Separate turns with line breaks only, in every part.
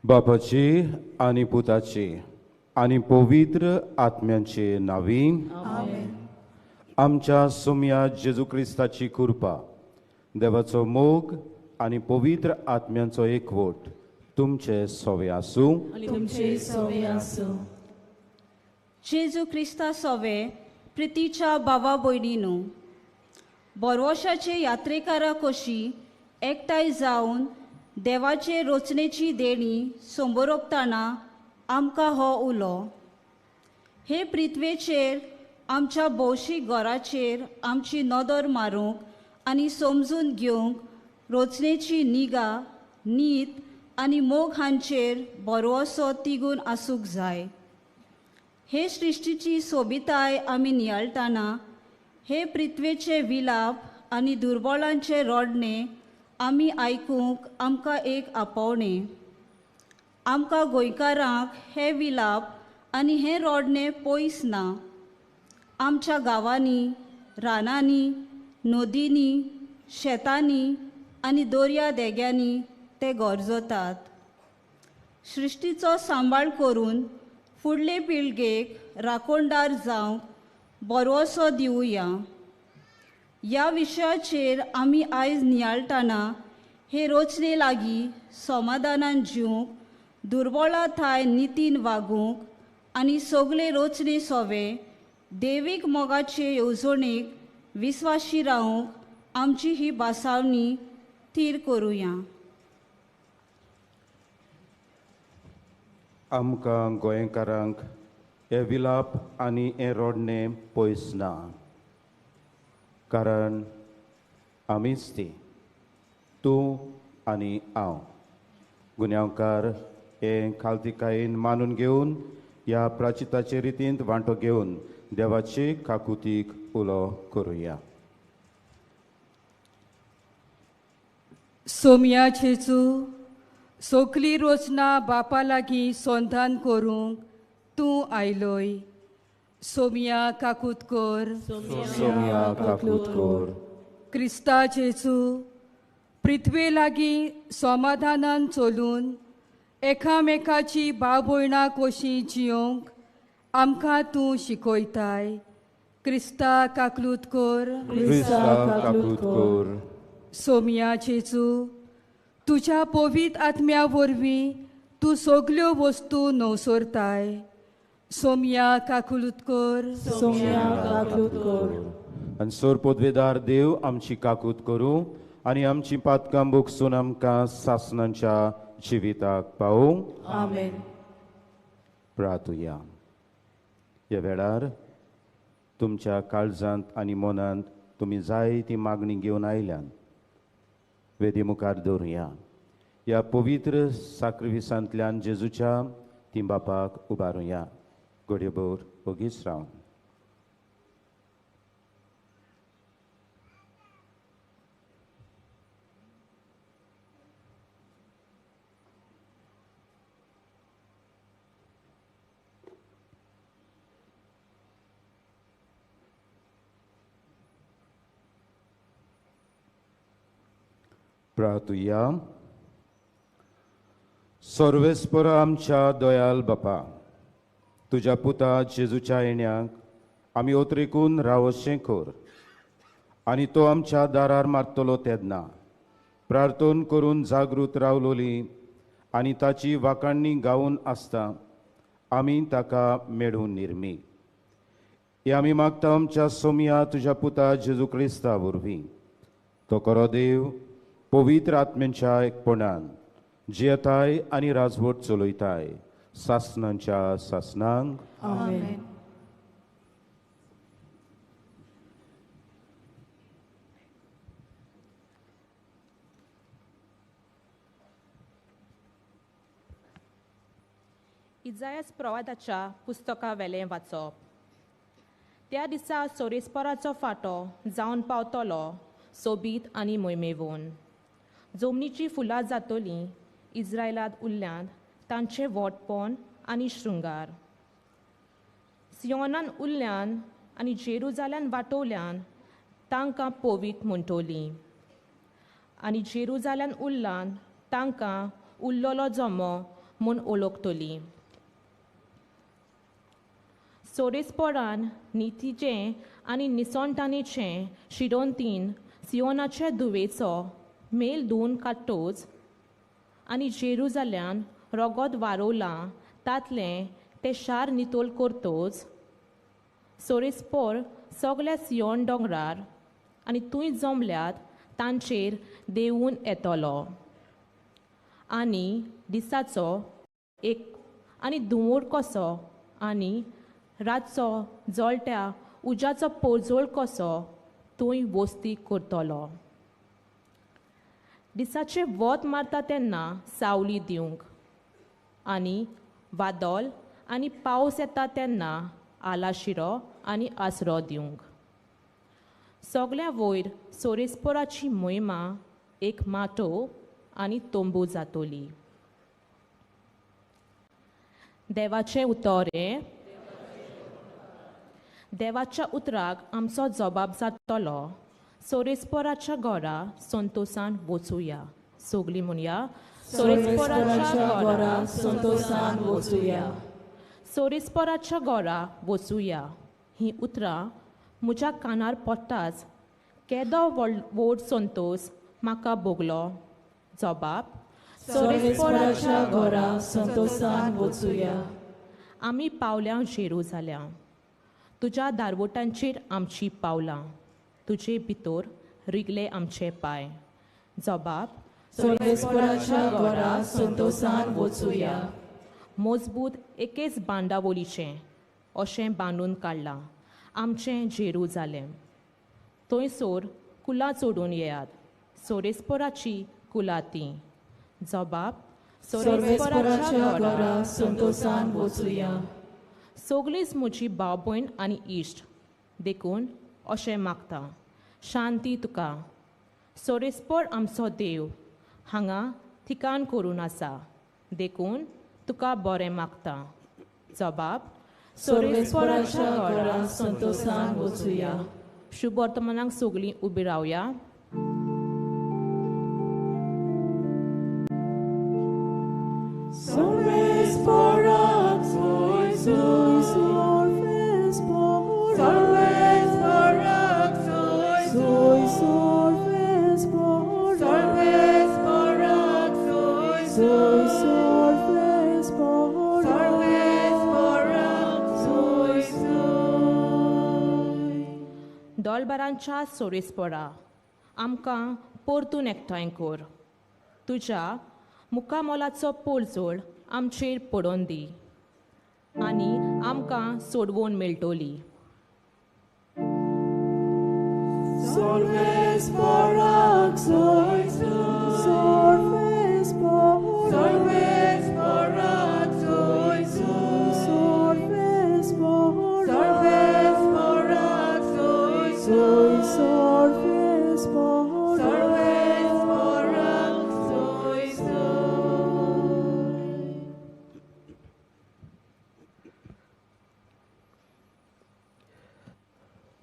बापाची आनी पुताची आनी पवित्र आत्म्यांचे नावी आमच्या सोम्या जेजू क्रिस्ताची कृपा, देवाचो मोग आनी पवित्र आत्म्यांचो एकवट तुमचे सोवे आसूं.
तुमचे सोवे आसूं.
जेजू क्रिस्ता सोवे प्रितीच्या बाबा भयणीनू, बोरवशाचे यात्रेकारा कशी एकठांय जावन देवाचे रोचनेची देणी सोंबरोपताना आमकां हो उलो. हे पृथ्वेचेर आमच्या भौशीक घराचेर आमची नदर मारूंक आनी समजून घेवंक रोचनेची निगा, नीत आनी मोग हांचेर भरवसो तिगून आसूंक जाय. हे सृश्टीची सोबिताय आमी नियाळटाना हे पृथ्वेचे विलाप आनी दुर्बळांचे रडणे आमी आयकूंक आमकां एक आपोवणें. आमकां गोंयकारांक हे विलाप आनी हें रडणें पयस ना. आमच्या गांवांनी, रानांनी, नदींनी, शेतांनी आनी दर्या देग्यांनी ते गरजतात. सृश्टीचो सांबाळ करून फुडले पिळगेक राखणदार जावंक भरवसो दिवया. ह्या विशयाचेर आमी आयज नियाळटाना हे रोचने लागीं समाधानान जिवंक, दुर्बळा थाय नितीन वागूंक आनी सगळे रोचने सोवे देवीक मोगाचे येवजणेक विस्वाशी रावंक आमची ही भासावणी थीर करुया.
आमकां गोंयकारांक हे विलाप आनी हे रडणें पयस ना, कारण आमीच ती, तूं आनी हांव गुन्यांवकार हे खालतिकायेन मानून घेवन ह्या प्राचिताचे रितींत वांटो घेवन देवाचे काकुतीक उलो करुया.
सोम्या जेजू, सोकली रोचना बापा लागीं संधान करूंक तूं आयलोय. सोम्या काकूत कर.
सोम्या काकूत कर.
क्रिस्ता जेजू, पृथ्वे लागीं समाधानान चलून एकामेकाची भाव भयणां कशीं जियोंक आमकां तूं शिकयताय. क्रिस्ता काकलूत कर.
क्रिस्ता काकलूत कर.
सोम्या जेजू, तुज्या पवित्र आत्म्या वरवीं तूं सगल्यो वस्तू नवसरताय. सोम्या काकलूत कर.
सोम्या काकलूत कर.
आनी सोर पदवेदार देव आमची काकूत करूं आनी आमची पातकां भोगसून आमकां सासणाच्या जिविताक पावूं.
आमेन.
प्रार्थुया. ह्या वेळार तुमच्या काळजांत आनी मनांत तुमी जाय ती मागणी घेवन आयल्यान वेदी मुखार दवरुया. ह्या पवित्र साक्रिफिसांतल्यान जेजूच्या ती बापाक उबारुया. घडयेभर ओगीच रावन प्रार्थुया. सर्वेस्पर आमच्या दयाल बापा, तुज्या पुता जेजूच्या येण्याक आमी ओतरेकून रावशें कर आनी तो आमच्या दारार मारतलो तेन्ना प्रार्थन करून जागृत रावलोली आनी ताची वाखाणणी गावन आसता आमी ताका मेळून निर्मी. हे आमी मागता आमच्या सोमया तुज्या पुता जेजू क्रिस्ता वरवीं. तो खरो देव पवित्र आत्म्यांच्या एकपणान जियेताय आनी राजवट चलयताय सासनांच्या सासनांक.
आमेन.
इजायस प्रवादाच्या पुस्तकावेलें वाचप. त्या दिसा सोरेस्पराचो फांटो जावन पावतलो सोबीत आनी मोयमेवोन. जमनीचीं फुलां जातलीं इस्रायलांत उरल्यांत तांचें व्हडपण आनी शृंगार. सियोनान उरल्यान आनी जेरुजाल्यान वाटोवल्यान तांकां पवीत म्हणटलीं आनी जेरुजाल्यान उरल्यान तांकां उरलेलो जमो म्हूण वळखतलीं. सोरेस्परान नितीचें आनी निसणटाणेचें शिरोंतीन सियोनाचे धुवेचो मेल धुवन काडटोच आनी जेरुजाल्यान रगत वारोवलां तातलें तें शार नितोल करतोच सोरेस्पोर सगल्या सियोन दोंगरार आनी थंय जमल्यात तांचेर देंवून येतलो आनी दिसाचो एक आनी धुंवोर कसो आनी रातचो जळट्या उज्याचो पोरजोळ कसो थंय वस्ती करतलो. दिसाचें वत मारता तेन्ना सावली दिवंक आनी वादळ आनी पावस येता तेन्ना आलाशिरो आनी आसरो दिवंक. सगल्या वयर सोरेस्पराची मोहिमा एक माटो आनी तंबू जातली. देवाचें उतर हें. देवाच्या उतराक आमचो जबाब जातलो. सोरेस्पराच्या घरा संतोसान वचुया. सगलीं म्हणया,
सोरेस्पराच्या घरा संतोसान वचुया.
सोरेस्पराच्या घरा वचुया हीं उतरां म्हज्या कानार पडटाच केदो व्हड संतोस म्हाका भोगलो. जबाब,
सोरेस्पराच्या घरा संतोसान वचुया.
आमी पावल्यां जेरुजाल्यां, तुज्या दारवटांचेर आमची पावलां, तुजे भितर रिगले आमचे पांय. जबाब,
सोरेस्पराच्या घरा संतोसान वचुया.
मजबूत एकेच बांदावळीचें अशें बांदून काडलां आमचें जेरुजालेम. थंयसर कुलां चडून येयात, सोरेस्पराची कुलां तीं. जबाब,
सोरेस्पराच्या घरा संतोसान वचुया.
सगलींच म्हजी भाव भयण आनी इश्ट, देखून अशें मागता, शांती तुका. सोरेस्पर आमचो देव हांगा ठिकाण करून आसा, देखून तुका बरें मागता. जबाब,
सोरेस्पराच्या घरा संतोसान वचुया.
शुभ वर्तमानाक सगलीं उबी रावया. डॉलबारांच्या सोरेस्परा आमकां परतून एकठांय कर. तुज्या मुखामोलाचो पोरजोळ आमचेर पडोवन दी. आनी आमकां सोडवून मेळटली.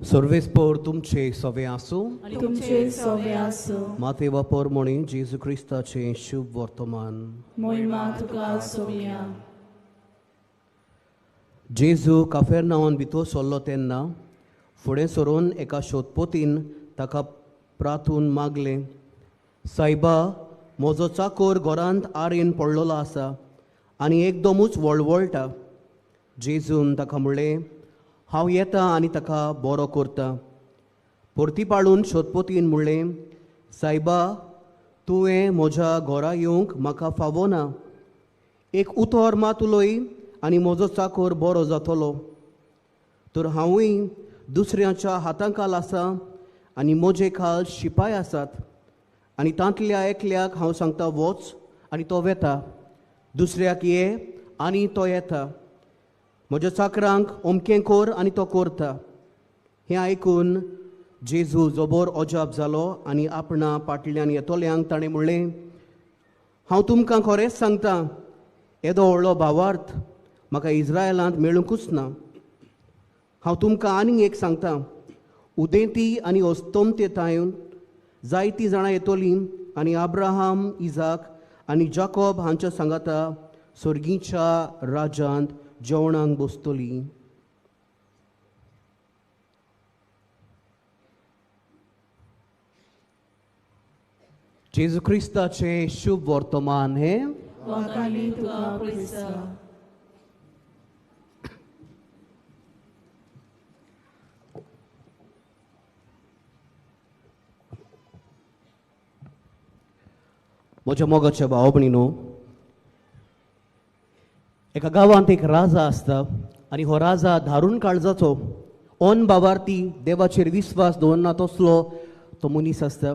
सर्वेस्पोर तुमचे सवे आसूं.
तुमचे सवे आसूं.
माते वापर म्हणी जेजू क्रिस्ताचें शुभ वर्तमान.
मोहिमा तुका सोम्या.
जेजू काफेरनावन भितर सरलो तेन्ना फुडें सरून एका शोधपोतीन ताका प्राथून मागलें, सायबा, म्हजो चाकोर घरांत आरेन पडलेलो आसा आनी एकदमूच वळवळटा. जेजून ताका म्हणलें, हांव येता आनी ताका बरो करता. परती पाळून शोधपोतीन म्हणलें, सायबा, तुवें म्हज्या घरा येवंक म्हाका फावो ना. एक उतर मात उलय आनी म्हजो चाकोर बरो जातलो. तर हांवूय दुसऱ्यांच्या हातांखाल आसा आनी म्हजे खाल शिपाय आसात आनी तांतल्या एकल्याक हांव सांगता वच आनी तो वेता, दुसऱ्याक ये आनी तो येता, म्हज्या चाकरांक अमकें कर आनी तो करता. हें आयकून जेजू जबर अजाप जालो आनी आपणा पाटल्यान येतल्यांक ताणें म्हणलें, हांव तुमकां खरेंच सांगता, येदो व्हडलो भावार्थ म्हाका इस्रायलांत मेळुंकूच ना. हांव तुमकां आनीक एक सांगता, उदेंती आनी अस्तमते तायून जायतीं जाणां येतलीं आनी अब्राहम, इजाक आनी जाकोब हांच्या सांगाता सर्गीच्या राज्यांत जेवणाक बसतली. जेजू क्रिस्ताचें शुभ वर्तमान हें.
वाखाणी तुका क्रिस्ता.
म्हज्या मोगाच्या भाव भयणीनो, एका गांवांत एक राजा आसता आनी हो राजा धारून काळजाचो, ऑन बावार्थी, देवाचेर विस्वास दवरना तसलो तो मनीस आसता.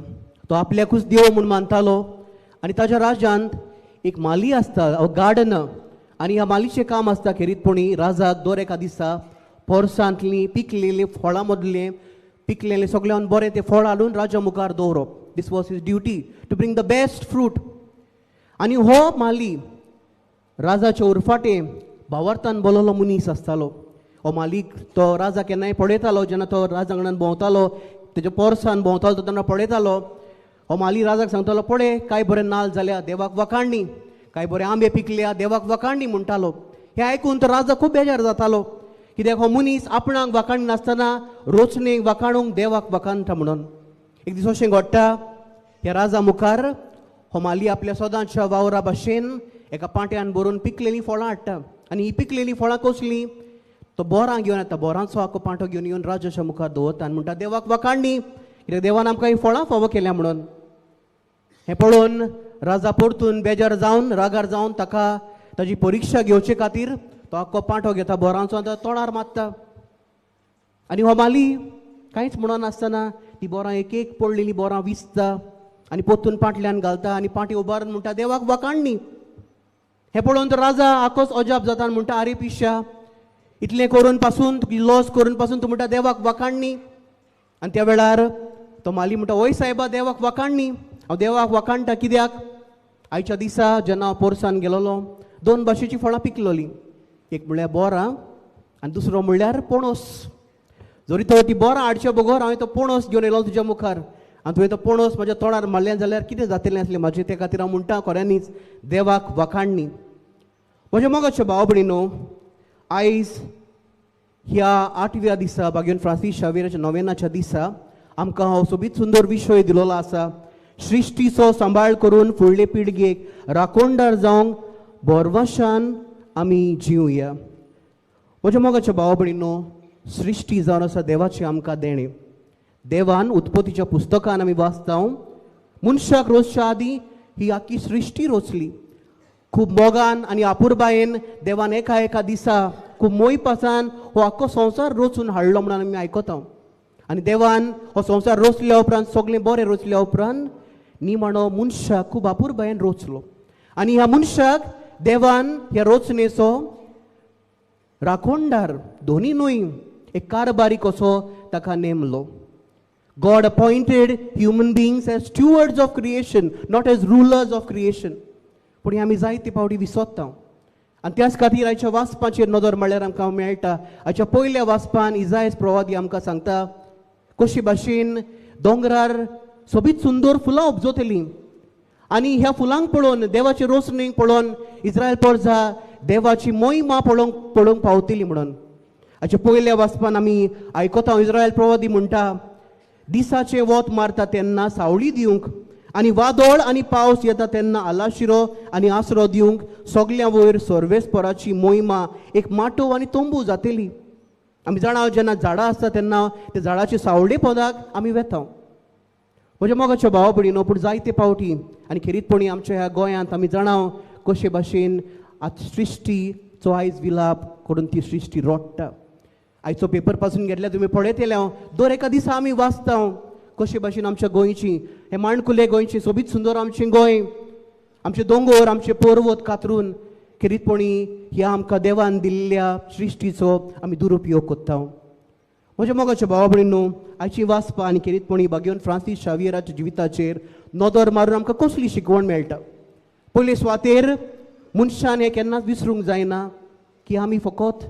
तो आपल्याकूच देव म्हूण मानतालो आनी ताज्या राज्यांत एक माली आसता, गार्डन, आनी ह्या मालीचें काम आसता खेरीतपणी राजाक दर एका दिसा पोरसांतलीं पिकलेलीं फळां मदलें पिकलेलें सगळ्यान बरें तें फळ हाडून राजा मुखार दवरप. This was his duty to bring the best fruit. आनी हो माली राजाचे उरफाटें भावार्थान बोललो मनीस आसतालो. हो मालीक तो राजा केन्नाय पळयतालो, जेन्ना तो राजांगणान भोंवतालो, तेज्या पोरसान भोंवतालो, तो तेन्ना पळयतालो. हो माली राजाक सांगतालो, पळय काय बरें नाल जाल्या, देवाक वखाणणी, काय बरें आंबे पिकल्या, देवाक वखाणणी म्हणटालो. हें आयकून तो राजा खूब बेजार जातालो, कित्याक हो मनीस आपणाक वखाणी नासतना रोचणेक वखाणूंक देवाक वखाणटा म्हणून. एक दीस अशें घडटा, ह्या राजा मुखार हो माली आपल्या सदांच्या वावरा भाशेन एका पांट्यान भरून पिकलेलीं फळां हाडटा आनी ही पिकलेलीं फळां कसलीं, तो बोरां घेवन येता, बोरांचो आखो पांटो घेवन येवन राजाच्या मुखार दवरता आनी म्हणटा, देवाक वखाणणी, कित्याक देवान आमकां हीं फळां फावो केल्या म्हणून. हें पळोवन राजा परतून बेजार जावन, रागार जावन ताका ताजी परिक्षा घेवचे खातीर तो आख्खो पांटो घेता बोरांचो आनी तोंडार मारता. आनी हो माली कांयच म्हणून नासतना ती बोरां एक एक पडलेलीं बोरां विसता आनी परतून पांटल्यान घालता आनी पांटी उबारून म्हणटा, देवाक वखाणणी. हें पळोवन तो राजा आखोच अजाप जाता आनी म्हणटा, आरे पिश्या, इतलें करून पासून, तुजी लॉस करून पासून तूं म्हणटा देवाक वखाणणी. आनी त्या वेळार तो माली म्हणटा, वय सायबा, देवाक वखाणणी, हांव देवाक वखाणटा कित्याक आयच्या दिसा जेन्ना हांव पोरसान गेलोलो, दोन भाशेचीं फळां पिकलोलीं, एक म्हणल्यार बोरां आनी दुसरो म्हणल्यार पणस. जरी तो ती बोरां हाडचे बगर हांवें तो पणस घेवन येयलो तुज्या मुखार आनी तुवें तो पणस म्हज्या तोंडार मारलें जाल्यार कितें जातलें आसलें म्हाजें. ते खातीर हांव म्हणटा खऱ्यांनीच देवाक वखाणणी. म्हज्या मोगाच्या भाव भयणीनो, आयज ह्या आठव्या दिसा बागेवन फ्रांसीस शावेराच्या नोवेनाच्या दिसा आमकां हो सोबीत सुंदर विशय दिलोलो आसा, सृश्टीचो सांबाळ करून फुडले पिळगेक राखणदार जावंक भरवशान आमी जिवया. म्हज्या मोगाच्या भाव भयणीनो, सृश्टी जावन आसा देवाचें आमकां देणें. देवान उत्पत्तीच्या पुस्तकान आमी वाचता, मनशाक रोसच्या आदीं ही आख्खी सृश्टी रोचली. खूब मोगान आनी आपुरबायेन देवान एका एका दिसा खूब मोयपासान हो आख्खो संवसार रचून हाडलो म्हणून आमी आयकता. आनी देवान हो संवसार रचल्या उपरांत सगळें बरें रचल्या उपरांत निमाणो मनशाक खूब अपुरबायेन रचलो आनी ह्या मनशाक देवान ह्या रचणेचो राखणदार दोनी न्हय एक कारभारी कसो ताका नेमलो. God appointed human beings as stewards of creation, not as rulers of creation. पूण हें आमी जायते फावटी विसरता. आनी त्याच खातीर आयच्या वाचपाचेर नदर म्हणल्यार आमकां मेळटा. आयच्या पयल्या वाचपान इजायस प्रवादी आमकां सांगता कशे भाशेन दोंगरार सोबीत सुंदर फुलां उपजतलीं आनी ह्या फुलांक पळोवन देवाचे रोसणेक पळोवन इस्रायल पोरजा देवाची मोहिमा पळोवंक पावतली म्हणून. आयच्या पयल्या वाचपान आमी आयकता इस्रायल प्रवादी म्हणटा दिसाचें वत मारता तेन्ना सावळी दिवंक आनी वादळ आनी पावस येता तेन्ना आलाशिरो आनी आसरो दिवंक सगल्या वयर सर्वेस्पराची मोहिमा एक माटोव आनी तंबू जातली. आमी जाणा जेन्ना झाडां आसता तेन्ना त्या झाडाचे सावळे पोदाक आमी वेता. म्हज्या मोगाच्या भावा भयणीनो, पूण जायते फावटी आनी खेरीतपणी आमच्या ह्या गोंयांत आमी जाणा कशे भाशेन आतां सृश्टीचो आयज विलाप करून ती सृश्टी रोडटा. आयचो पेपर पासून घेतल्यार तुमी पळयतले हांव दर एका दिसा आमी वाचता कशे भाशेन आमच्या गोंयची हे माणकुले गोंयची सोबीत सुंदर आमचें गोंय, आमचे दोंगोर, आमचे पर्वत कातरून खेरीतपणी ह्या आमकां देवान दिल्ल्या सृश्टीचो आमी दुरुपयोग करता. म्हज्या मोगाच्या भावा भयणीनो, आयची वाचपा आनी खेरीतपणी बागेवन फ्रांसीस शावियराच्या जिविताचेर नदर मारून आमकां कसली शिकवण मेळटा. पयले सुवातेर मनशान हें केन्नाच विसरूंक जायना की आमी फकत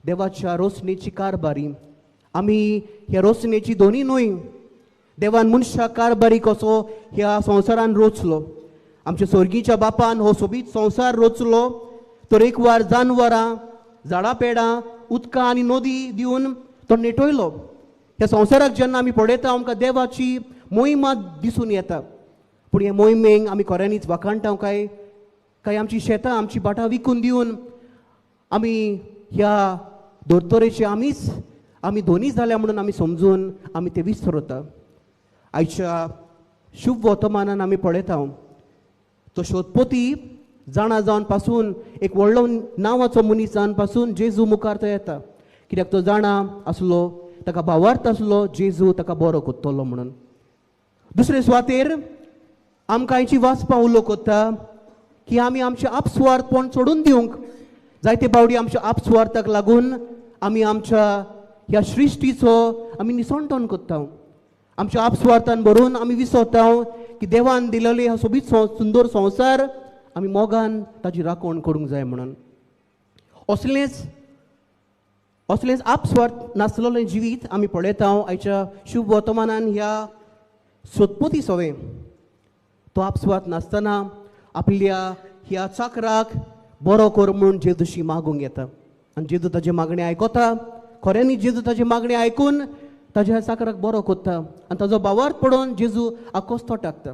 देवाच्या रोसणेची कारभारी, आमी ह्या रोसणेची दोनी न्हय. देवान मनशाक कारभारी कसो ह्या संवसारान रोचलो. आमच्या स्वर्गीच्या बापान हो सोबीत संवसार रोचलो तर एकवार जानवरां, झाडां पेडां, उदकां आनी नदी दिवन तो नेटयलो. ह्या संवसाराक जेन्ना आमी पळयता आमकां देवाची मोहिमा दिसून येता. पूण हे मोहिमेक आमी खऱ्यांनीच वाखाणटा काय काय आमची शेतां, आमची भाटां विकून दिवन आमी ह्या धर्तरेचे आमी दोनी जाल्या म्हणून आमी समजून आमी ते विसरता. आयच्या शुभ वर्तमानान आमी पळयता तो शोधपती जाणा जावन पासून एक व्हडलो नांवाचो मनीस जावन पासून जेजू मुखार तो येता कित्याक तो जाणा आसलो, ताका भावार्थ आसलो जेजू ताका बरो करतलो म्हणून. दुसरे सुवातेर आमकां आयची वाचपां उलो करता की आमी आमचें आपसुवार्थपण सोडून दिवंक. जायते फावटी आमच्या आपसुवार्थाक लागून आमी आमच्या ह्या सृश्टीचो आमी निसणटण करता. आमच्या आपसुवार्थान भरून आमी विसरता की देवान दिलेले हो सोबीत सुंदर संवसार आमी मोगान ताची राखण करूंक जाय म्हणून. असलेंच आपसुवार्थ नासलेलें जिवीत आमी पळयता आयच्या शुभ वर्तमानान. ह्या सोदपती सवें तो आपसुवार्थ नासतना आपल्या ह्या चाकराक बरो कर म्हूण जेजूशी मागूंक येता आनी जेजू ताजें मागणें आयकता. खऱ्यांनी जेजू ताजें मागणें आयकून ताज्या चाकराक बरो करता आनी ताजो भावार्थ पडोवन जेजू आकोस्तो टाकता.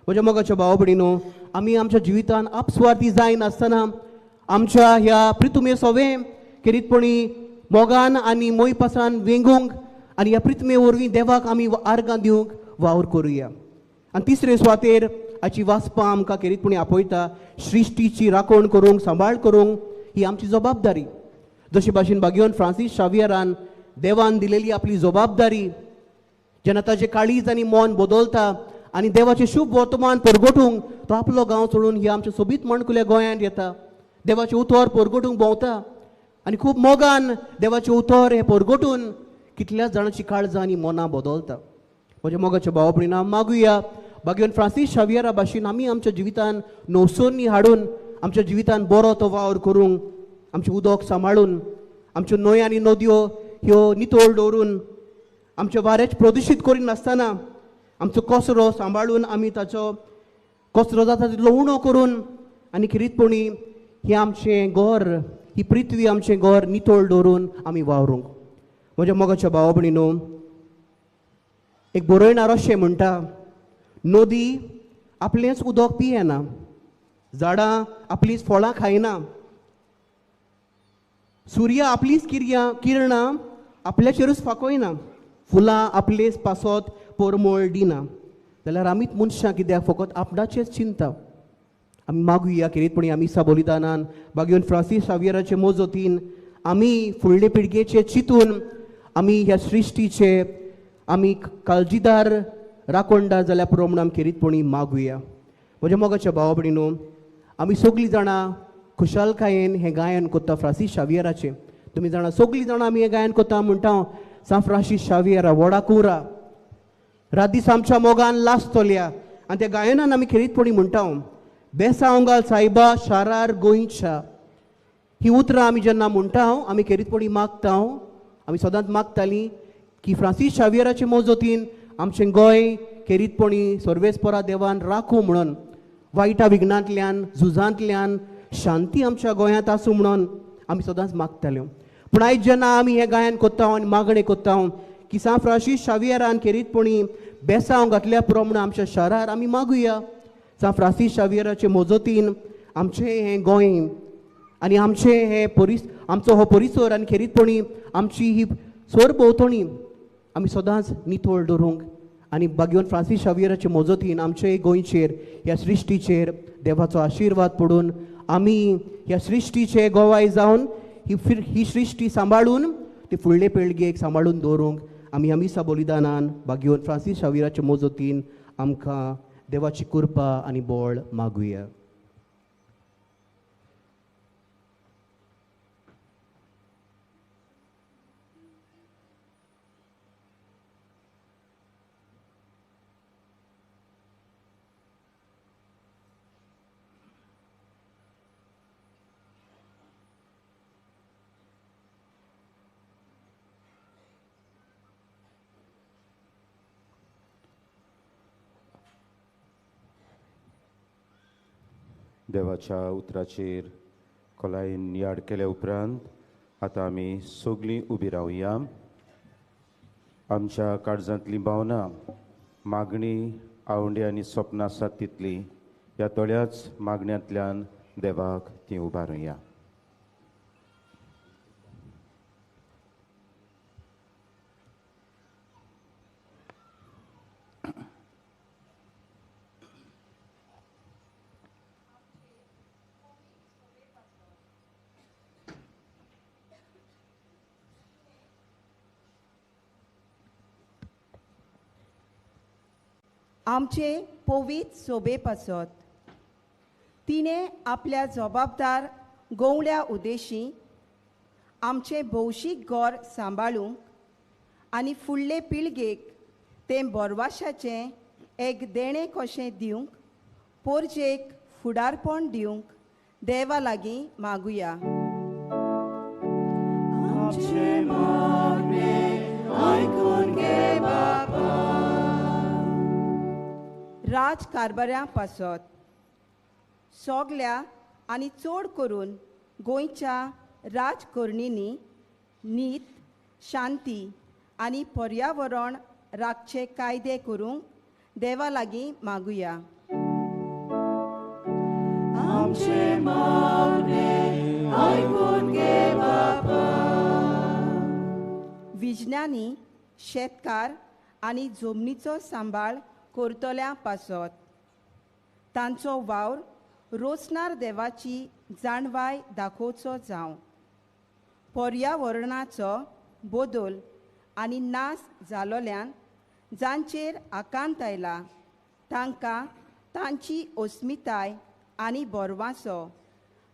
म्हज्या मोगाच्या भावा भयणीनो, आमी आमच्या जिवितान आपसुवार्थी जायनासतना आमच्या ह्या प्रितुमे सोवें खेरीतपणी मोगान आनी मोयपासान वेंगूंक आनी ह्या प्रितमे वरवीं देवाक आमी आर्गां दिवंक वावर करुया. आनी तिसरे सुवातेर आयची वाचपां आमकां खेरीतपणी आपयता सृश्टीची राखण करूंक, सांबाळ करूंक ही आमची जबाबदारी. जशे भाशेन बागेवन फ्रांसीस शावियरान देवान दिलेली आपली जबाबदारी जेन्ना ताजें काळीज आनी मन बदलता आनी देवाचें शुभ वर्तमान परगटूंक तो आपलो गांव सोडून ह्या आमच्या सोबीत माणकुल्या गोंयांत येता, देवाचें उतर परगटूंक भोंवता आनी खूब मोगान देवाचें उतर हें परगटून कितल्याच जाणांची काळजां आनी मनां बदलता. म्हज्या मोगाच्या भावा भयणीं, मागुया बागेवन फ्रांसीस शावियरा भाशेन आमी आमच्या जिवितान नवसोनी हाडून आमच्या जिवितान बरो तो वावर करूंक, आमचें उदक सांबाळून, आमच्यो न्हंय आनी नदयो ह्यो नितळ दवरून, आमचें वारेंच प्रदुशीत करिनासतना आमचो कचरो सांबाळून आमी ताचो कचरो जाता तितलो उणो करून आनी खेरीतपणी हें आमचें घर, ही पृथ्वी आमचें घर नितळ दवरून आमी वावरूंक. म्हज्या मोगाच्या भावा भयणीनो, एक बरयणार अशें म्हणटा, नदी आपलेंच उदक पियेना, झाडां आपलींच फळां खायना, सूर्य आपलीच किरणां आपल्याचेरूच फाकोयना, फुलां आपलेच पासत परमळ दिना, जाल्यार आमीच मनशां कित्याक फकत आपणाचेच चिंता. आमी मागुया खेरीतपणी आमी मिसा बलिदानान बागेवन फ्रांसीस शावियराचे मोजोतीन आमी फुडले पिळगेचे चिंतून आमी ह्या सृश्टीचे आमी काळजीदार राखणदार जाल्यार पुरो म्हणून आमी खेरीतपणी मागुया. म्हज्या मोगाच्या भावा भयणीनो, आमी सगळीं जाणां खुशालकायेन हें गायन कोत्ता फ्रांसीस शावियराचें. तुमी जाणां सगळीं जाणां आमी हें गायन कोत्ता म्हणटा, सांत फ्रांसीस शावियरा व्हडा कुरा रात दीस आमच्या मोगान लासतोल्या. आनी त्या गायनान आमी खेरीतपणी म्हणटा, बेसांव घाल सायबा शारार गोंयच्या. ही उतरां आमी जेन्ना म्हणटा आमी खेरीतपणी मागता, आमी सदांच मागतालीं की फ्रांसीस शावियराचे मजतीन आमचें गोंय खेरीतपणी सर्वेस्परा देवान राखूं म्हणून, वायटा विघ्नांतल्यान झुजांतल्यान शांती आमच्या गोंयांत आसूं म्हणून आमी सदांच मागताल्यो. पूण आयज जेन्ना आमी हें गायन कोत्ता आनी मागणें कोत्ता की सांत फ्रांसीस शावियरान खेरीतपणी बेसांव घातल्या पुरो म्हणून आमच्या शारार आमी मागुया. सांत फ्रांसीस शावियराचे मजतीन आमचें हें गोंय आनी आमचें हें आमचो हो परिसर आनी खेरीतपणी आमची ही सरभोंवतणी आमी सदांच नितळ दवरूंक आनी बागेवन फ्रांसीस शावियराचे मजतीन आमचे गोंयचेर ह्या सृश्टीचेर देवाचो आशिर्वाद पडून आमी ह्या सृश्टीचे गोवाय जावन ही सृश्टी सांबाळून ती फुडले पिळगेक सांबाळून दवरूंक आमी ह्या मिसा बलिदानान बागेवन फ्रांसीस शावियराचे मजतीन आमकां देवाची कृपा आनी बळ मागुया.
देवाच्या उतराचेर खोलायेन याद केल्या उपरांत आतां आमी सगळीं उबी रावया. आमच्या काळजांतली भावना, मागणी, आवंडे आनी सपनां आसात तितली ह्या थोड्याच मागण्यांतल्यान देवाक ती उबारुया.
आमचे पवित्र सोबे पासत तिणें आपल्या जबाबदार गोंवल्या उद्देशी आमचें भौशीक घर सांबाळूंक आनी फुडले पिळगेक तें बोरवाशाचें एक देणें कशें दिवंक पोरजेक फुडारपण दिवंक देवा लागीं मागुया.
आमचें मागणें आयकून घे बापा.
राज कारभाऱ्यां पासत सगल्या आनी चड करून गोंयच्या राजकर्णींनी नीत, शांती आनी पर्यावरण राखचे कायदे करूंक देवा लागीं मागुया.
आमचें मागणें आयकून घे बापा.
विज्ञानी, शेतकार आनी जमनीचो सांबाळ करतल्यां पासत तांचो वावर रोसणार देवाची जाणवाय दाखोवचो जावं. पर्यावरणाचो बदल आनी नाश जालोल्यान जांचेर आकांत आयला तांकां तांची अस्मिताय आनी बोरवासो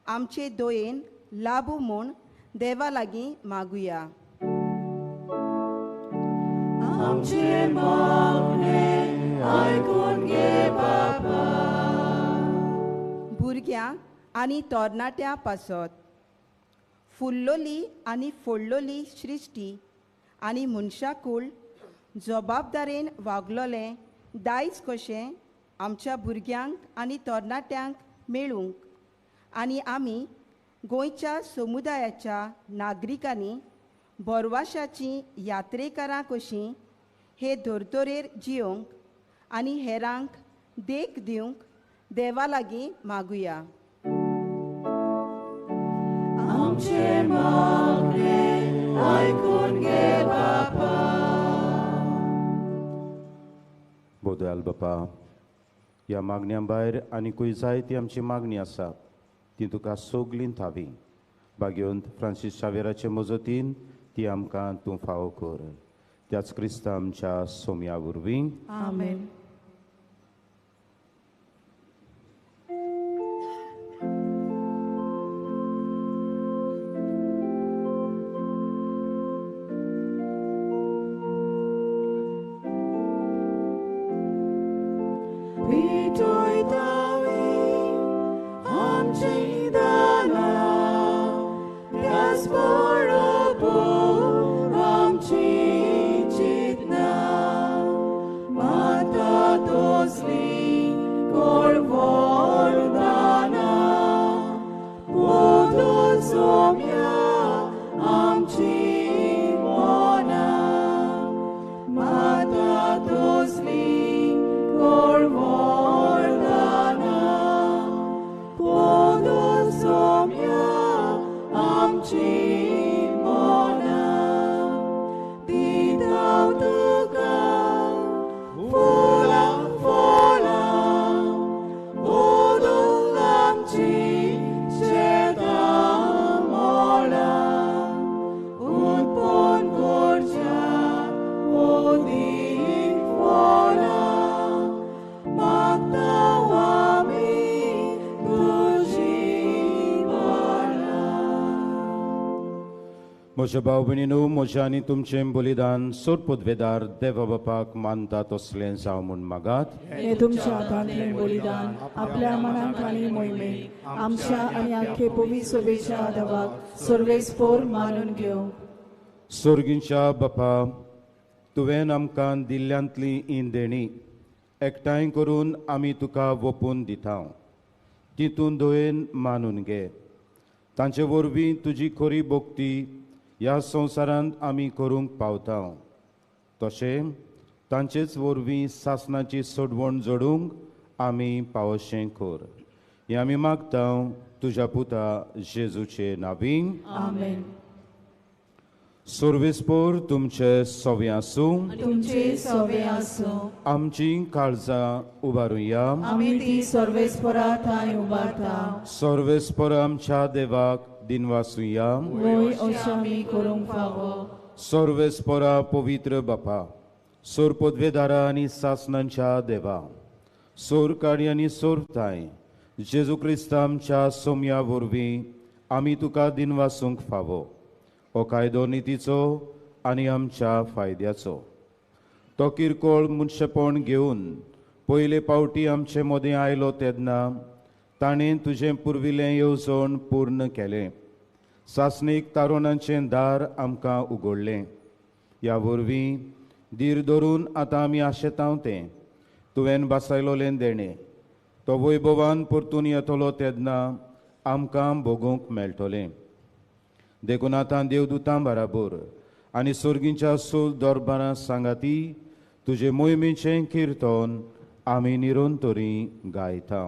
आमचे दयेन लाबू म्हूण देवा लागीं मागुया.
आमचें मागणें आयकून घे बापा.
भुरग्यां आनी तरणाट्यां पासत फुल्लोली आनी फोडलोली सृश्टी आनी मनशाकूळ जबाबदारेन वागलोलें दायज कशें आमच्या भुरग्यांक आनी तरणाट्यांक मेळूंक आनी आमी गोंयच्या समुदायाच्या नागरिकांनी बोरवाशाचीं यात्रेकारां कशीं हे धर्तरेर जियोंक आनी हेरांक देख दिवंक देवा लागीं मागुया.
आमचें मागणें आयकून घे बापा.
बोदयाल बापा, ह्या मागण्यां भायर आनिकूय जायती आमची मागणी आसा ती तुका सगलीं थावी. भाग्यवंत फ्रांसीस शावेराचे मजतीन ती आमकां तूं फावो कर. त्याच क्रिस्ता आमच्या सोम्या वरवीं.
आमेन.
म्हज्या भाव भयणीनू, म्हज्या आनी तुमचें बलिदान सोड पदवेदार देवा बापाक मानता तसलें जावं म्हूण मागात.
हें तुमच्या हातांतलें बलिदान आपल्या मनाक आनी मोहिमेक आमच्या आनी आख्खे पवित्र सभेच्या देवाक सर्वेस्पोर मानून घेवं.
सोर्गींच्या बापा, तुवें आमकां दिल्ल्यांतली ही देणी एकठांय करून आमी तुका वोपून दिता, तितून दयेन मानून घे. तांचे वरवीं तुजी खरी भक्ती ह्या संवसारांत आमी करूंक पावता, तशें तांचेच वरवीं सासणाची सोडवण जोडूंक आमी पावशें कर. हें आमी मागता तुज्या पुता जेजूचे नांवी.
आमेन.
सर्वेस्पोर तुमचे सवे आसूं.
तुमचे सवे आसूं.
आमची काळजां उबारुया.
आमी ती सर्वेस्पोरा थंय उबारता.
सर्वेस्पोर आमच्या देवाक दिनवासुया.
वय अशें आमी करूंक फावो.
सर्वेस्पोरा पवित्र बापा, सोर पदवेदारा आनी सासणांच्या देवा, सोर काडी आनी सोरताय जेजू क्रिस्ता आमच्या सोम्या वरवीं आमी तुका दिनवासूंक फावो. हो कायदो नितीचो आनी आमच्या फायद्याचो. तो किरकोळ मनशेपण घेवन पयले पावटी आमचे मदें आयलो तेन्ना ताणें तुजें पुर्विल्लें येवजण पूर्ण केलें. सासणीक तारुणांचें दार आमकां उगडलें. ह्या वरवीं धीर धरून आतां आमी आशेतांव तें तुवें बासायलोलें देणें तो वैभवान परतून येतलो तेन्ना आमकां भोगूंक मेळटलें. देखून आतां देवदूतां बराबर आनी सोर्गींच्या सोल दरबारां सांगाती तुजे मोहिमेचें किर्तन आमी निरंतरी गायता.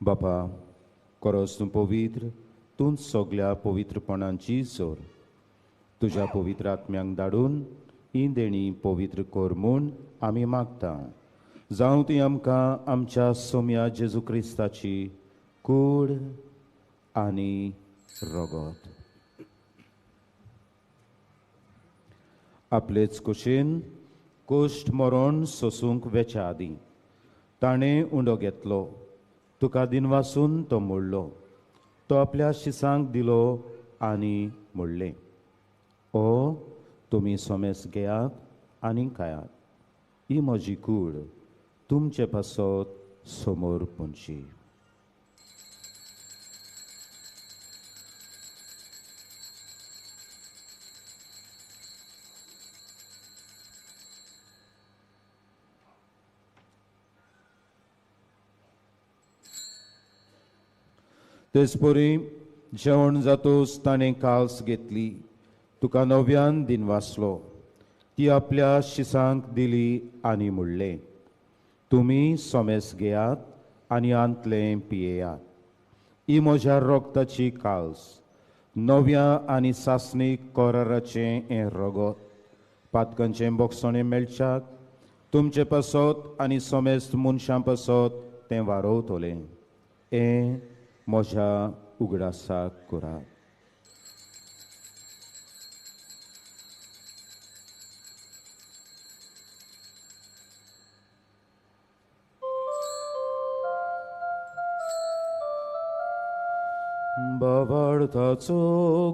बापा, खरोच तूं पवित्र, तूं सगल्या पवित्रपणांची जोर. तुज्या पवित्र आत्म्यांक धाडून ही देणी पवित्र कर म्हूण आमी मागता. जावं ती आमकां आमच्या सोम्या जेजू क्रिस्ताची कूड आनी रगत. आपलेच कुशीन कोश्ट मरण सोसूंक वेच्या आदीं ताणें उंडो घेतलो, तुका दिनवासून तो मोडलो, तो आपल्या शिसांक दिलो आनी म्हणलें, ओ तुमी सोमेस घेयात आनी खायात, ही म्हजी कूड तुमचे पासत समोर पुंची. तेचपरी जेवण जातूच ताणें काल्स घेतली, तुका नव्यान दिनवासलो, ती आपल्या शिसांक दिली आनी म्हणलें, तुमी सोमेस घेयात आनी आंतलें पियेयात, ही म्हज्या रोगताची काल्स, नव्या आनी सासणीक कराराचें हें रगत, पातकांचें बोगसणें मेळच्याक तुमचे पासत आनी सोमेस्त मनशां पासत तें वारोवतलें, हें म्हज्या उगडासाक करात. बाबार्थाचो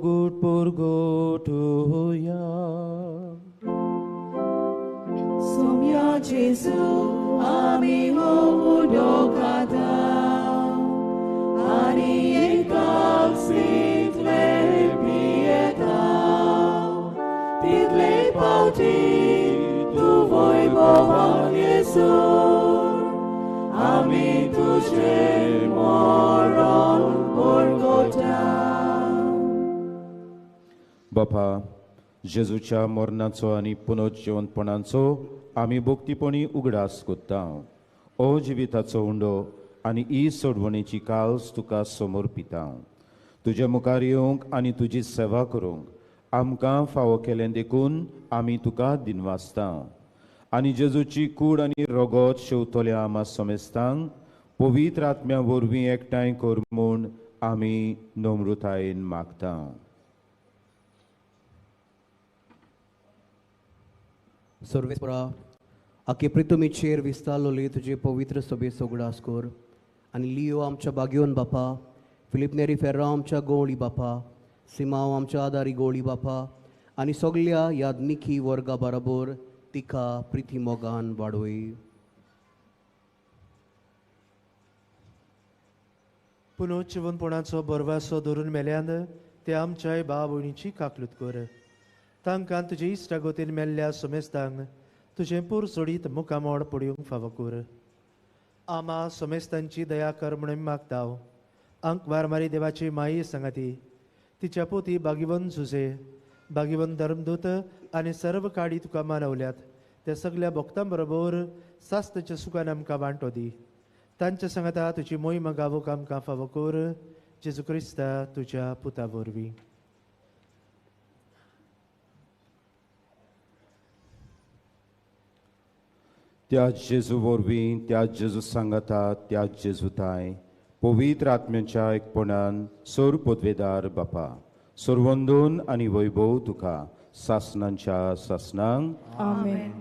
गुट पुरगोटुया.
सोम्या जेजू आमी हो उदोकाता आनी एकाक सिंतले पियेता, तितले पावटी तूं वैभवान येसू, आमी तुजें मरण ओळखता.
बापा, जेजूच्या मरणाचो आनी पुनर्जिवंतपणाचो आमी भक्तीपणी उगडास करता. ओ जिविताचो उंडो आनी ही सोडवणेची काल्स तुका समर्पिता. तुज्या मुखार येवंक आनी तुजी सेवा करूंक आमकां फावो केलें देखून आमी तुका दिनवासता. आनी जेजूची कूड आनी रगत शेवतल्या आमा समेस्तांक पवित्र आत्म्या वरवीं एकठांय कर म्हूण आमी नम्रतायेन मागता.
सर्वेस्परा, आखे प्रितुमीचेर विस्तारलोली तुजे पवित्र सभेचो उगडास कर आनी लियो आमच्या बागयोन बापा, फिलीप नेरी फेर्रांव आमच्या गोवळी बापा, सिमांव आमच्या आदारी गोवळी बापा आनी सगल्या यादनिकी वर्गा बराबर तिका प्रिती मोगान वाडोय.
पुनोजिवनपणाचो बरवासो धरून मेल्यान ते आमच्याय भाव भयणीची काकलूत कर. तांकां तुजे इश्टागतीन मेल्ल्या सोमेस्तांक तुजें पूर सोडीत मुखामोड पडयूंक फावो कर. आमा सोमेस्तांची दया कर म्हणून मागता. अंकवार मारी देवाची माई सांगाती, तिच्या पोती बागिवन झुजे, बागिवन धर्मदूत आनी सर्व काडी तुका मानवल्यात त्या सगल्या भक्तां बरोबर सास्तच्या सुखान आमकां वांटो दी. तांच्या सांगाता तुजी मोहिमा गावोक आमकां फावो कर, जेजू क्रिस्ता तुज्या पुता वरवीं.
त्या जेजू वरवीं, त्या जेजू सांगाता, त्या जेजूताय पवित्र आत्म्याच्या एकपणान सोर पदवेदार बापा, सोरवंदून आनी वैभव तुका सासनांच्या सासनांक.
आमेन.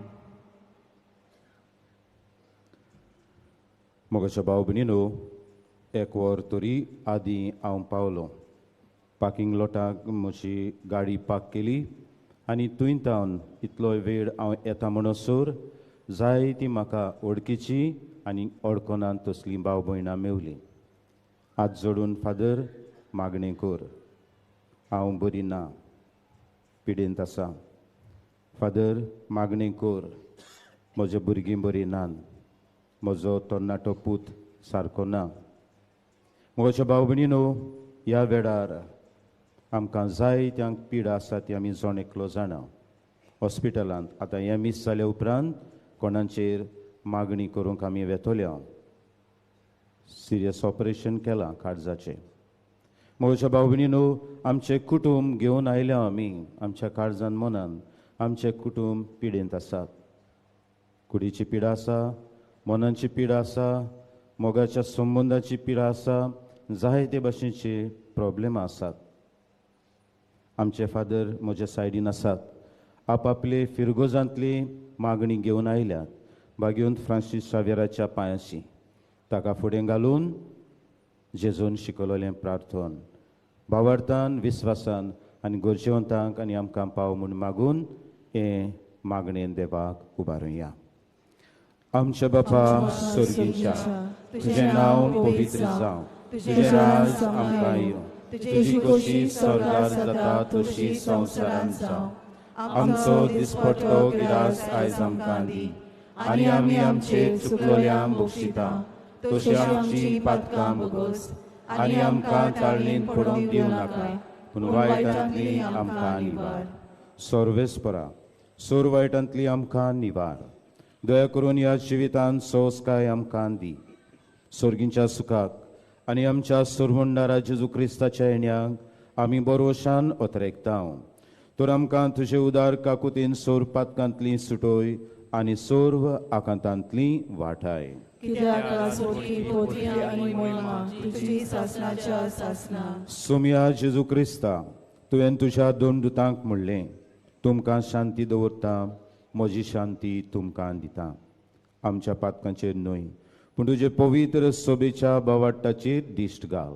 मोगाच्या भाव भयणीनो, एक वर तरी आदीं हांव पावलो. पार्किंग लॉटाक म्हजी गाडी पार्क केली आनी थंय तावन इतलो वेळ हांव येता म्हणसर जाय ती म्हाका वळखीची आनी वळखनात तसलीं भाव भयणां मेवलीं. हात जोडून फादर मागणें कर, हांव बरी ना, पिडेंत आसा. फादर मागणें कर, म्हज्या भुरगीं बरीं नात, म्हजो तरणाटो पूत सारको ना. म्हज्या भाव भयणीनो, ह्या वेळार आमकां जाय त्या पिडा आसा ती आमी जण एकलो जाणा. हॉस्पिटलांत आतां हें मीस जाल्या उपरांत कोणाचेर मागणी करूंक आमी वेतोल्या. सिरियस ऑपरेशन केलां काळजाचें. म्हज्या भाव भयणीनो, आमचें कुटूंब घेवन आयल्या आमी, आमच्या काळजान मनान आमचें कुटूंब पिडेंत आसात. कुडीची पिडा आसा, मनाची पिडा आसा, मोगाच्या संबंदाची पिडा आसा, जायते भाशेचे प्रॉब्लेम आसात. आमचे फादर म्हज्या सायडीन आसात, आपापले फिरगोजांतली मागणी घेवन आयल्यात बागेवन फ्रांसीस शावेराच्या पांयाशी. ताका फुडें घालून जेजून शिकवलें प्रार्थन भावार्थान विस्वासान आनी गरजेवंतांक आनी आमकां पाव म्हूण मागून हें मागणेन देवाक उबारुया. आमच्या बापा स्वर्गीच्या, तुजें नांव पवित्र जावं, तुजें राज आमकां येवं, तुजी खोशी स्वर्गार जाता तशी संवसारांत जावं. आमचो दिसपट्टो गिरास आयज आमकां दी आनी आमी आमचे चुकलोल्यांक बक्षिता तशी आमची पातकां भोगोस आनी आमकां ताळणींत पडूंक दिवं नाका, पूण वायटांतली आमकां निवार. सर्वेस्परा, सोर वायटांतली आमकां निवार. दया करून ह्या जिवितांत सोंसकाय आमकां दी. स्वर्गींच्या सुखाक आनी आमच्या सोरवंडारा जेजू क्रिस्ताच्या येण्याक आमी बरोवशान अतरेकता. तर आमकां तुजे उदार काकुतीन सोर पातकांतली सुटोय आनी सर्व आकांतांतली वाठाय. सोमया जेजू क्रिस्ता, तुवें तुज्या दोन दुतांक म्हणलें, तुमकां शांती दवरता, म्हजी शांती तुमकां दिता. आमच्या पातकांचेर न्हय पूण तुजे पवित्र सोबेच्या बावाट्टाचेर दिश्ट घाल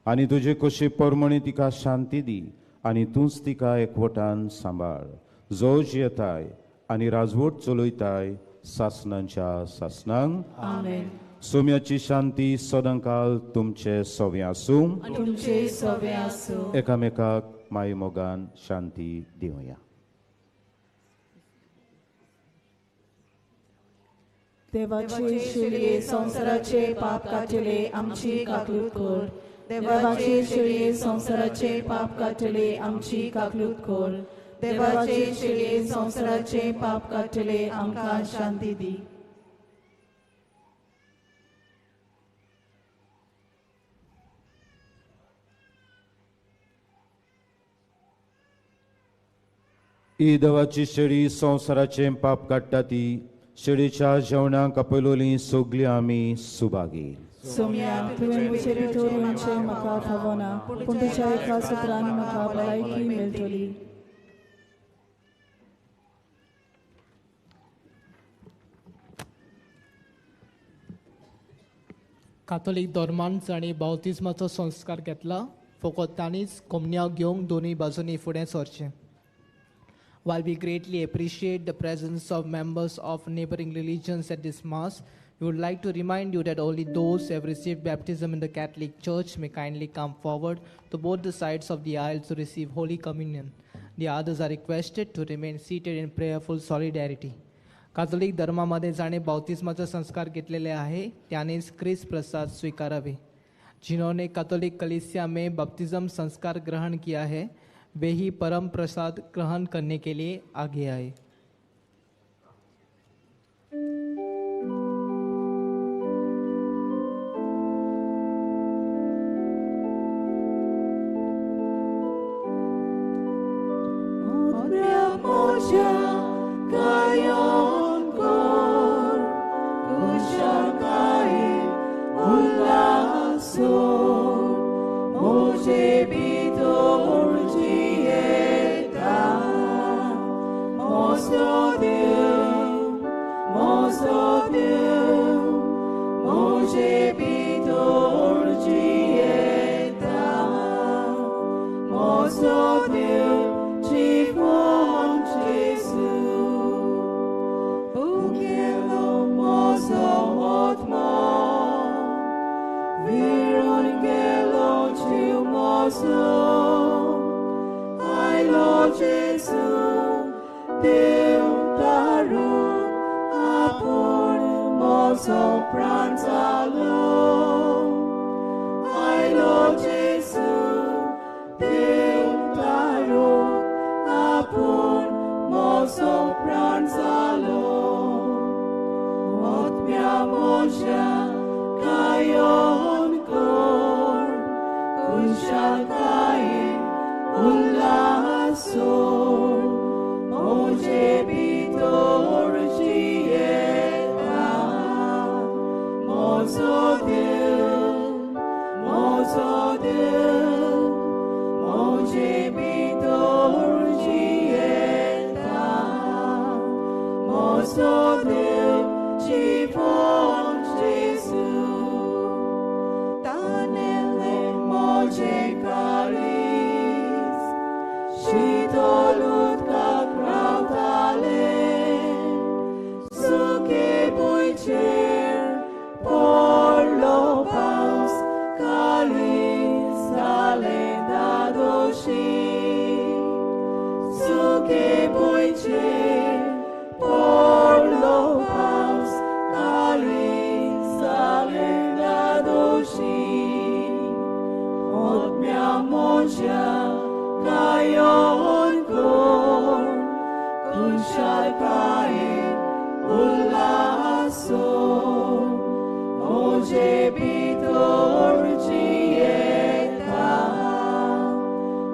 आनी तुजे कशी परमणी तिका शांती दी आनी तूंच तिका एकवटान सांबाळ, जो जियेताय आनी राजवट चलयताय सासणांच्या सासणांक.
आमेन.
सोम्याची शांती सदांकाल तुमचे सवे आसूं.
तुमचे सवे आसूं.
एकामेकाक माय मोगान शांती दिवया.
देवाचे शेळये संवसाराचे पाप काडटले आमची काकलूत कर. देवाचे शेळये संवसाराचे पाप काडटले आमची काकलूत कर. देवाचे शेळये संवसाराचे पाप काडटले आमकां शांती दी.
ही देवाची शेळी संवसाराचें पाप काडटा ती शेळीच्या जेवणाक आपयलोली सगळी आमी सुभागी.
सोम्या, तुवें म्हजे भितर येवचें म्हाका फावना, पूण तुज्या एका सुत्रान म्हाका भलायकी मेळटली.
कातोलीक धर्मान जांणी बावतिज्माचो संस्कार घेतला फकत तांणीच कोमन्यांव घेवंक दोनूय बाजूंनी फुडें सरचें. While we greatly appreciate the presence of members of neighboring religions at this Mass, we would like to remind you that only those who have received baptism in the Catholic Church may kindly come forward to both the sides of the aisle to receive Holy Communion. The others are requested to remain seated in prayerful solidarity. Catholic धर्मामध्ये जाणे बाप्तिस्माचा संस्कार घेतलेले आहे त्यानेच ख्रिस्त प्रसाद स्वीकारावे. जिन्होंने Catholic कलीसिया में baptism संस्कार ग्रहण किया है वे ही परम प्रसाद ग्रहण करने के लिए आगे आए.
Tanele moje kali. खुशालकायेन उल्हासो म्हजे भितर जियेता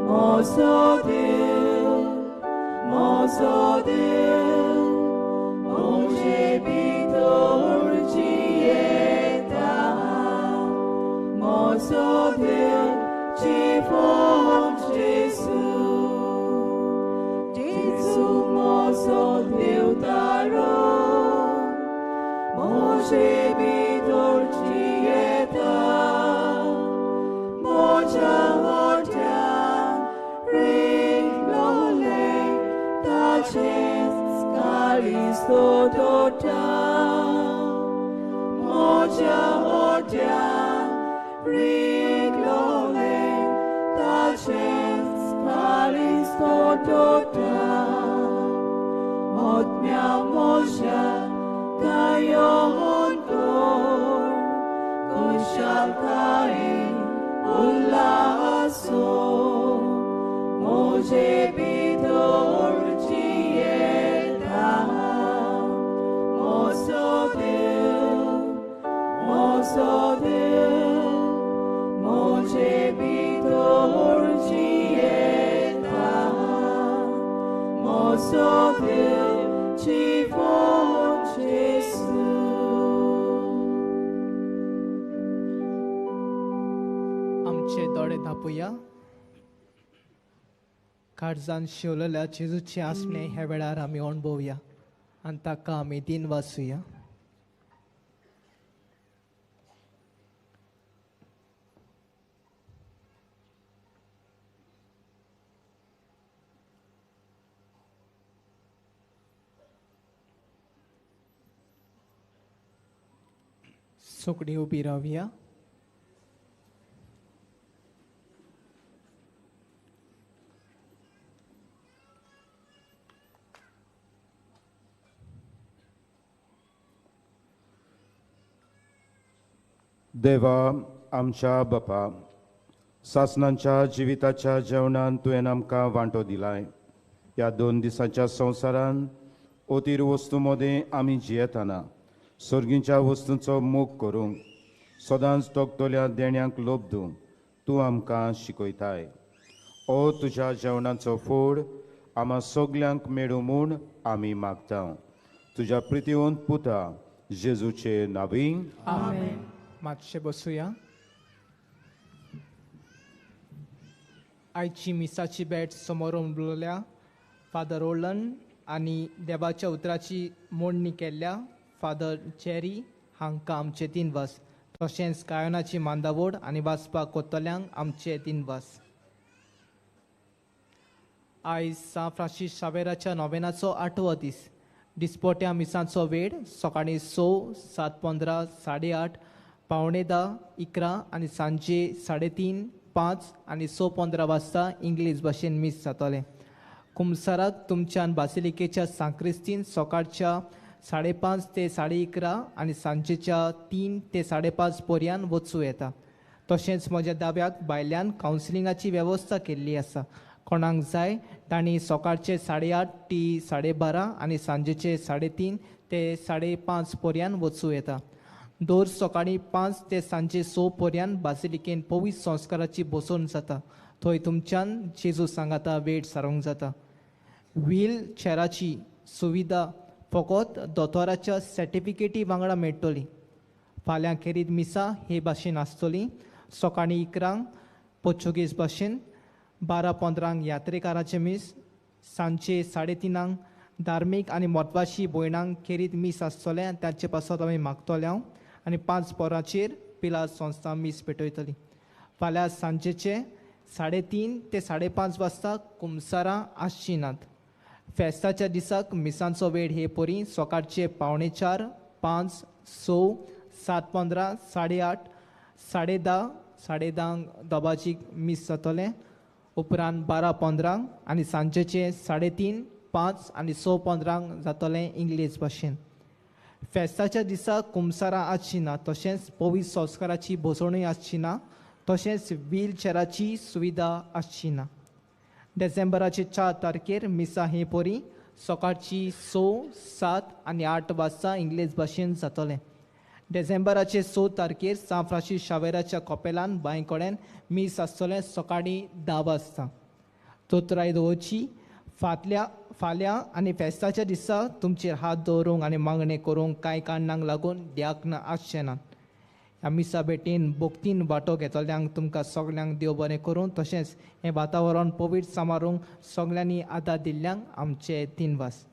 म्हजो देव म्हजो देव म्हजे भितर जियेता म्हजो देव जिवंत जेजू जेजू म्हजो देवतारो म्हजे भितर जियेता म्हज्या वाट्यान रिगलोलें ताचेंच काळीज तोडटा म्हज्या वाट्यान रिगलोलें ताचेंच काळीज तोडटा आत्म्या म्हज्या गायोन कर खुशालकायेन उल्हासो म्हजे भितर जियेता म्हजो देव म्हजो देव म्हजे भितर जियेता म्हजो देव जिवंत जेजू.
आमचे दोळे धांपुया. काळजान शिवलेल्या जेजूचें आसणें ह्या वेळार आमी अणभवया आनी ताका आमी दिन वाचुया. सगळीं उबी रावया.
देवा आमच्या बापा, सासणांच्या जिविताच्या जेवणान तुवें आमकां वांटो दिलाय. ह्या 2 दिसांच्या संवसारान अतीर वस्तू मदें आमी जियेतना सर्गींच्या वस्तूंचो मोग करूंक सदांच तोखतल्या देण्यांक लोभ दिवंक तूं आमकां शिकयताय. ओ तुज्या जेवणाचो फोड आमा सगल्यांक मेळूं म्हूण आमी मागता. तुज्या प्रितीवंत पुता जेजूचे नांवी
आमेन. मातशें बसुया. आयची मिसाची भेट समोर उलयल्या फादर रोलन आनी देवाच्या उतराची मोडणी केल्ल्या फादर चेरी हांकां आमचे दिनवास. तशेंच गायनाची मांदावड आनी वाचपाक कोत्तल्यांक आमचे दिनवास. आयज सांत फ्रांसीस शावेराच्या नोवेनाचो 8वो दीस. दिसपोट्या मिसांचो वेळ सकाळीं 6, 7:15, 8:30, 9:45, 11 आनी सांजे 3:30, 5 आनी 6:15 वाजता इंग्लीश भाशेन मीस जातलें. कुमसाराक तुमच्यान बासिलिकेच्या सांक्रिस्तीन सकाळच्या 5:30 ते 11:30 आनी सांजेच्या 3 ते 5:30 पर्यंत वचूं येता. तशेंच म्हज्या दाव्याक भायल्यान कावन्सिलिंगाची वेवस्था केल्ली आसा. कोणाक जाय तांणी सकाळचे 8:30 ते 12:30 आनी सांजेचे 3:30 ते 5:30 पर्यंत वचूं येता. दर सकाळीं 5 ते सांजे 6 पर्यंत बासिलिकेन पवित्र संस्काराची बसोवन जाता. थंय तुमच्यान जेजू सांगाता वेळ सारोवंक जाता. व्हील चॅराची सुविधा फकत दोतोराच्या सर्टिफिकेटी वांगडा मेळटली. फाल्यां खेरीत मिसां हे भाशेन आसतली. सकाळीं 11 पोर्चुगीज भाशेन, 12:15 यात्रेकाराचें मीस, सांजे 3:30 धार्मीक आनी म्हत्वाची भयणांक खेरीत मीस आसतलें आनी तांचे पासत आमी मागतले हांव. आनी 5 पोरांचेर पिलार संस्था मीस पेटयतली. फाल्यां सांजेचे 3:30 ते 5:30 वाजता कुमसारां आसचीं नात. फेस्ताच्या दिसाक मिसांचो वेळ हे परी सकाळचे 3:45, 5, 6, 7:15, 8:30, 10:30, 10:30 दबाजीक मीस जातलें. उपरांत 12:15 आनी सांजेचे 3:30, 5 आनी 6:15 जातलें इंग्लीश भाशेन. फेस्ताच्या दिसा कुमसारां आसचीं ना. तशेंच पवित्र संस्काराची बसवणूय आसची ना. तशेंच व्हीलचॅराची सुविधा आसची ना. डिसेंबराचे 4 तारखेर मिसां हे परी सकाळची 6, 7 आनी 8 वाजता इंग्लीश भाशेन जातलें. डिसेंबराचे 6 तारखेर सांत फ्रांसीस शावेराच्या कपेलान बांय कडेन मीस आसतलें सकाळीं 10 वाजता. तोतराय दवरची. फाल्यां आनी फेस्ताच्या दिसा तुमचेर हात दवरूंक आनी मागणें करूंक कांय कारणांक लागून द्याक आसचें ना. ह्या मिसा भेटीन भक्तीन वांटो घेतल्यांक तुमकां सगल्यांक देव बरें करूं, तशेंच हें वातावरण पवित्र सांबाळूंक सगल्यांनी आदार दिल्ल्यांक आमचे दिनवास.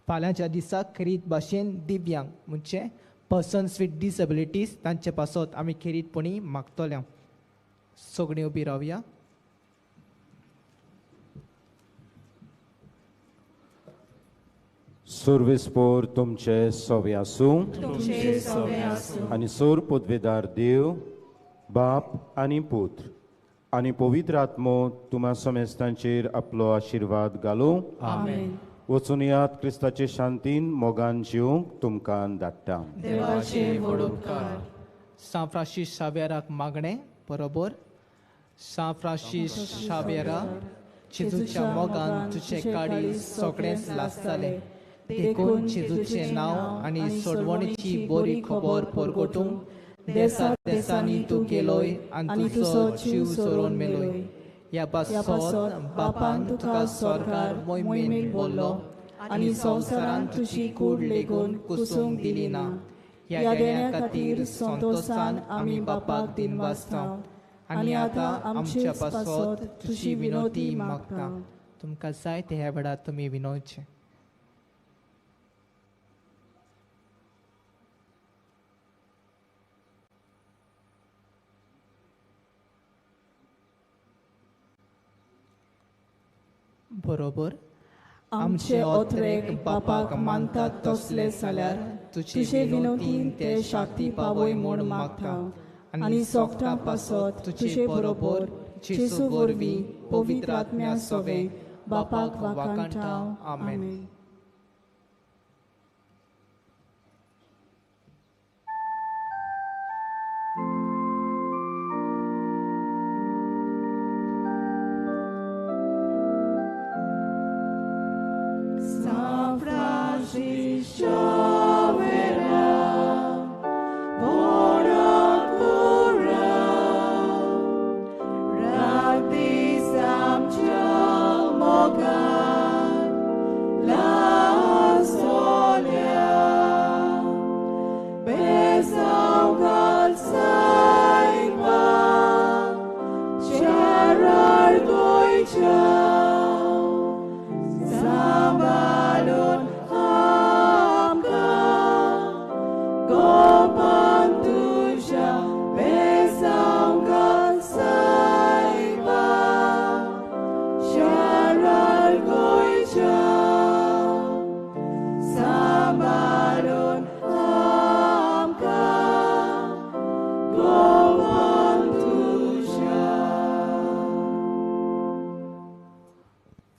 फाल्यांच्या दिसा खेरीत भाशेन दिव्यांग म्हणजे पर्सन्स विथ डिसेबिलिटीज तांचे पासत आमी खेरीतपणी मागतल्या. सगळीं उबी रावया.
सुर्विसपोर तुमचे सवे आसूं आनी सोर पदवेदार देव बाप आनी पुत्र आनी पवित्र आत्मो तुमा समेस्तांचेर आपलो आशिर्वाद घालूं.
आमेन.
वचून यात क्रिस्ताचे शांतीन मोगान जिवंक तुमकां धाडटा.
देवाचे व्हड उपकार.
सांत फ्रांसीस शावेराक मागणें बरोबर. सांत फ्रांसीस शावेरा, जेजूच्या मोगान तुजें काळीज सगळेंच लासतालें, देखून जेजूचें नांव आनी सोडवणीची बरी खबर परगटूंक देसा देसांनी तूं गेलोय आनी तुजो जीव सोडून मेलोय. ह्या पासत बापान तुका सरकार मोहिमेक बोल्लो
आनी संवसारान तुजी कूड लेगून कुसूंक दिली ना. ह्या देण्या खातीर संतोशान आमी बापाक दिनवासता आनी आतां आमच्या पासत तुजी विनोती मागता.
तुमकां जाय ते ह्या वेळार तुमी विनोवचें. बरोबर.
आमचे ओत्रेक बापाक मानतात तसले जाल्यार तुजे विनोतीन ते शाक्ती पावय म्हूण मागता आनी सोगटां पासत तुजे बरोबर जेजू वरवीं पवित्र आत्म्या सोवे बापाक वाखाणटा. आमेन.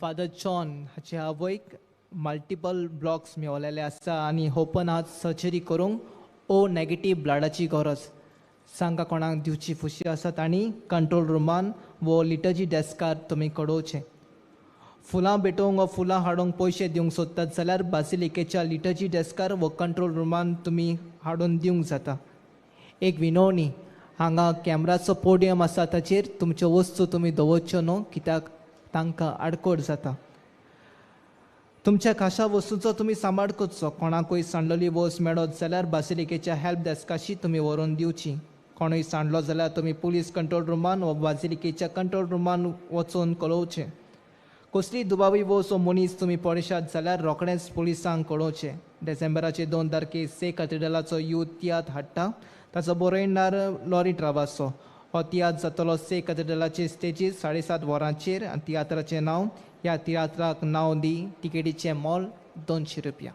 फादर जॉन हाचे आवयक मल्टिपल ब्लॉक्स मेवलेले आसा आनी ओपन हार्ट सर्जरी करूंक ओ नेगेटीव ब्लडाची गरज. सांगा कोणाक दिवची फुशी आसा तांणी कंट्रोल रुमान वो लिटर्जी डेस्कार तुमी कळोवचें. फुलां भेटोवंक वो फुलां हाडूंक पयशे दिवंक सोदतात जाल्यार बासिलिकेच्या लिटर्जी डेस्कार वो कंट्रोल रुमान तुमी हाडून दिवंक जाता. एक विनवणी, हांगा कॅमराचो पोडियम आसा ताचेर तुमच्यो वस्तू तुमी दवरच्यो न्हू, कित्याक तांकां आडकोड जाता. तुमच्या खाशा वस्तूचो तुमी सांबाळ करचो. कोणाकूय सांडलेली वस्त मेळत जाल्यार बासिलिकेच्या हेल्प डेस्काशी तुमी व्हरून दिवची. कोणूय सांडलो जाल्यार तुमी पुलीस कंट्रोल रुमान वा बासिलिकेच्या कंट्रोल रुमान वचून कळोवचें. कसली दुबावी वस्त वो मनीस तुमी पळयशात जाल्यार रोखडेंच पुलिसांक कळोवचें. डिसेंबराचे 2 तारखेर से कॅथेड्रलाचो यूथ तियात्र हाडटा, ताचो बरयणार लॉरी ट्रावासो. हो तियात्र जातलो से कॅथेड्रलाचे स्टेजीर 7:30 वरांचेर आनी तियात्राचें नांव ह्या तियात्राक नांव दी. तिकेटीचें मोल 200 रुपया.